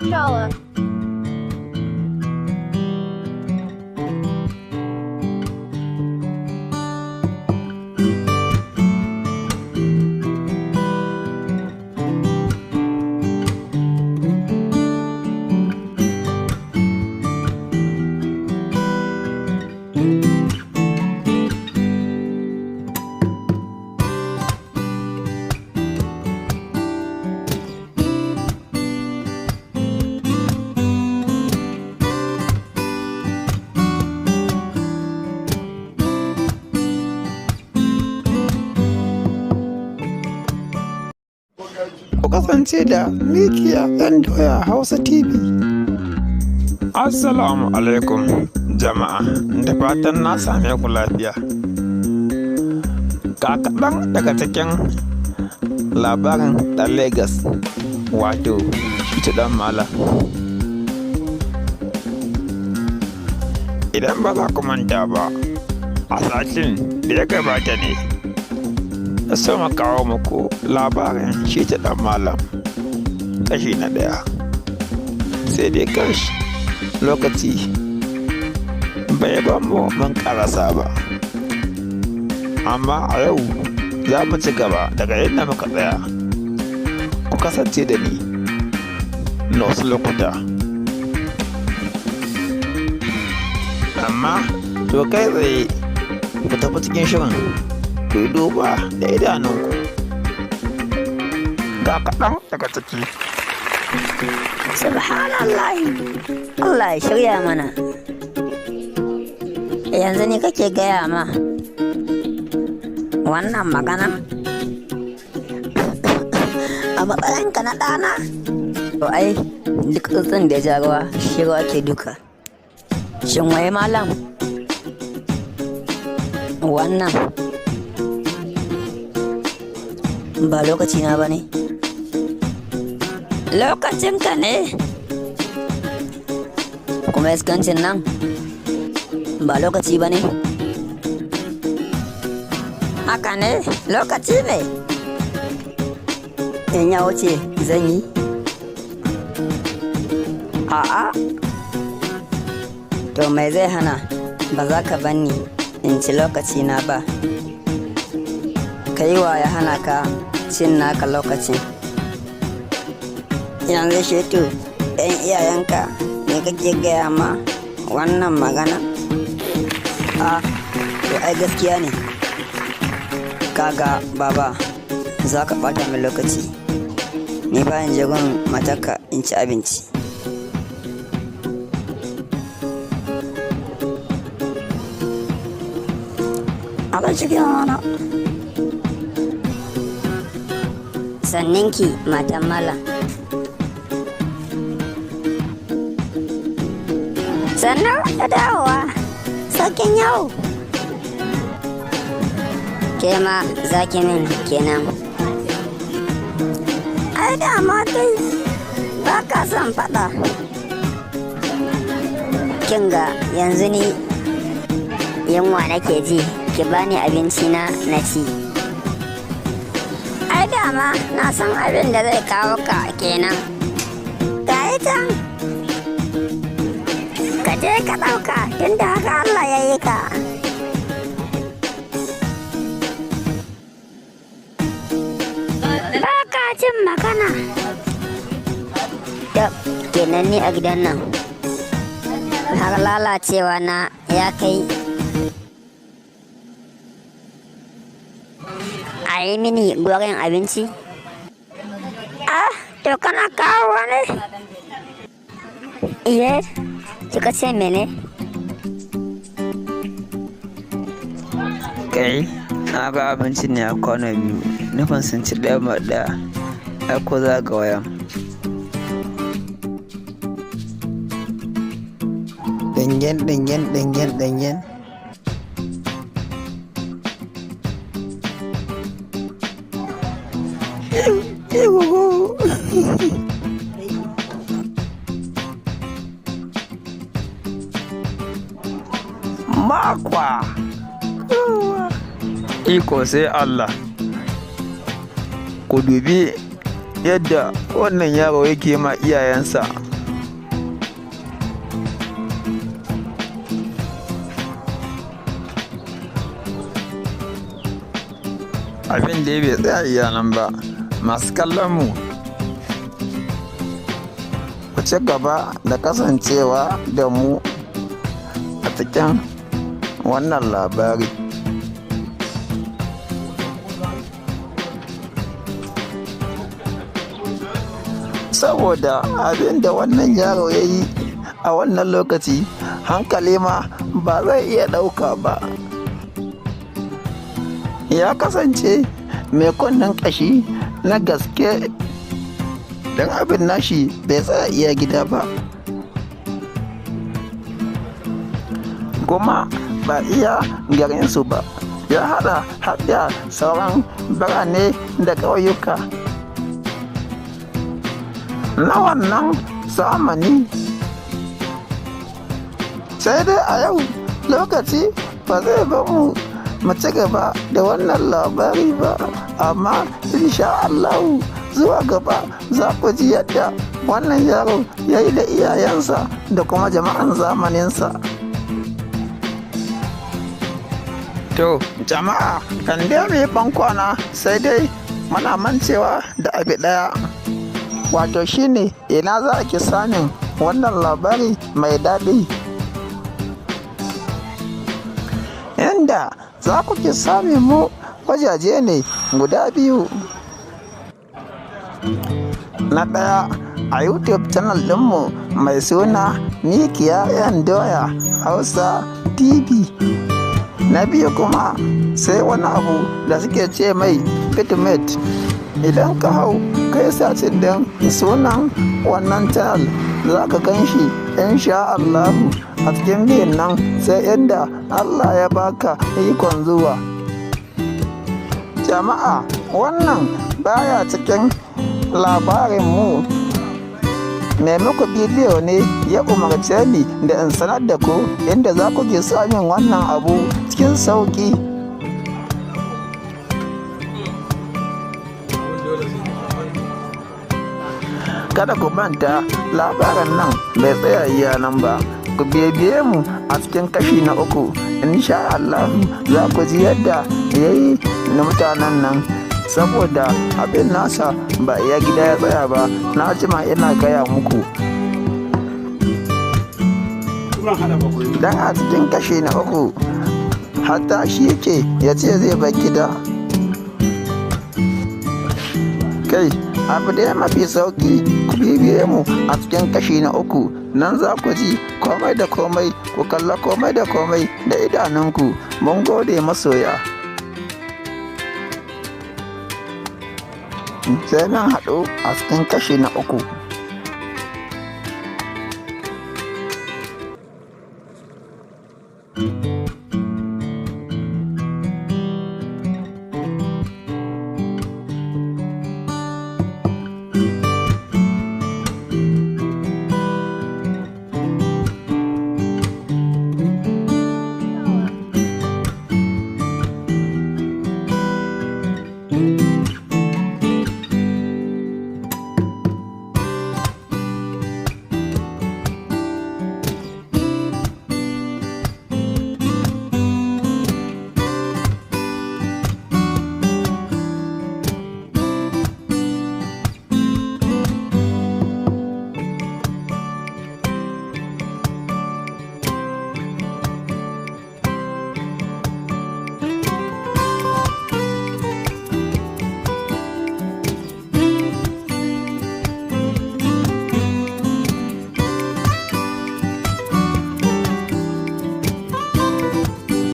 Shala. Ku kasance da Mikiya 'Yan Doya Hausa TV. Assalamu alaikum jama'a, da fatan na same ku lafiya. Ga kaɗan daga cikin labarin ɗan Legas, wato ita ɗan Malam. Idan ba za ku manta ba, a satin da ya gabata ne na soma kawo muku labarin shi ta ɗan Malam kashi na ɗaya. Sai dai kashi lokaci bai ba mu mun karasa ba. Amma a yau za mu ci gaba daga yadda muka tsaya. Ku kasance da ni na wasu lokuta. Amma to kai tsaye ku tafi cikin shirin, ku yi duba da idanunku. Ga kaɗan daga ciki. Subhanallah. Allah ya shirya mana. Yanzu ni kake gaya ma wannan magana? A matsayinka na ɗana? To ai, duk tsuntsun da ya ja ruwa, shi ruwa ke duka. Shin waye malam? Wannan ba lokaci na ba ne? Lokacinka ne. Kuma iskancin nan ba lokaci ba ne? Haka ne, lokaci ne. In ya wuce zan yi? A'a. To mai zai hana ba za ka banni in ci lokaci na ba? Kai wa ya hana ka cin naka lokacin? Yanzu Shetu, ɗan iyayenka ne kake gaya ma wannan magana? A, to ai gaskiya ne. Kaga baba, za ka ɓata min lokaci. Ni bayan jagon matarka in ci abinci. Allah cikin rana. Sanninki matan malam. Sannan da dawowa, sarkin yau. Ke ma za ki min kenan. Ai dama kai ba ka son faɗa. Kinga yanzu ni yunwa nake ji, ki bani abinci na na ci. Ai dama na san abin da zai kawo ka kenan. Ga can. Ka je ka ɗauka tunda haka Allah ya yi ka. Ba ka jin magana. Tab, kenan ni a gidan nan. Har lalacewa na ya kai. A yi mini goren abinci? Ah, to kana kawo ne? Iye, kika ce mene? Kai, na ga abincin ne a kwano biyu, nufin sun ci ɗaya ma ɗaya, ai ko za ga wayan. Ɗanyen ɗanyen ɗanyen ɗanyen. Ihuhu. Makwa! Iko sai Allah. Ku dubi yadda wannan yaro yake ma iyayensa. Abin da bai tsaya iya nan ba, masu kallon mu, ku ci gaba da kasancewa da mu a cikin wannan labari. Saboda abin da wannan yaro ya yi a wannan lokaci, hankali ma ba zai iya ɗauka ba. Ya kasance mai kunnen ƙashi na gaske, don abin nashi bai tsaya iya gida ba, kuma ba iya garinsu ba, ya haɗa haɗa sauran birane da ƙauyuka na wannan zamani. Sai dai a yau lokaci ba zai ba mu mu ci gaba da wannan labari ba, amma insha Allahu zuwa gaba za ku ji yadda wannan yaro ya yi da iyayensa da kuma jama'an zamaninsa. To jama'a, kan dai mu yi bankwana, sai dai muna mancewa da abu ɗaya, wato shine ina za a ki samun wannan labari mai daɗi. Inda za ku ki samun mu wajaje ne guda biyu. Na ɗaya, a YouTube channel ɗinmu mai suna Mikiya 'Yan Doya Hausa TV. Na biyu kuma sai wani abu da suke ce mai Bitmate. Idan ka hau kai searching ɗin sunan wannan channel, za ka gan shi insha Allahu. A cikin biyun nan sai inda Allah ya baka ikon zuwa. Jama'a, wannan baya cikin labarinmu. Mai muku bidiyo ne ya umarce ni da in sanar da ku inda za ku ke samun wannan abu cikin sauƙi. Kada ku manta, labarin nan bai tsaya iya nan ba. Ku bibiye mu a cikin kashi na uku. Insha Allah za ku ji yadda ya yi na mutanen nan. Saboda abin nasa ba iya gida ya tsaya ba, na jima ina gaya muku. Dan a cikin kashi na uku, hatta shi yake ya ce zai bar gida. Kai, abu da mafi sauki, ku bibiye mu a cikin kashi na uku, nan za ku ji komai da komai, ku kalla komai da komai da idanunku. Mun gode masoya. Sai mun haɗu a cikin kashi na uku.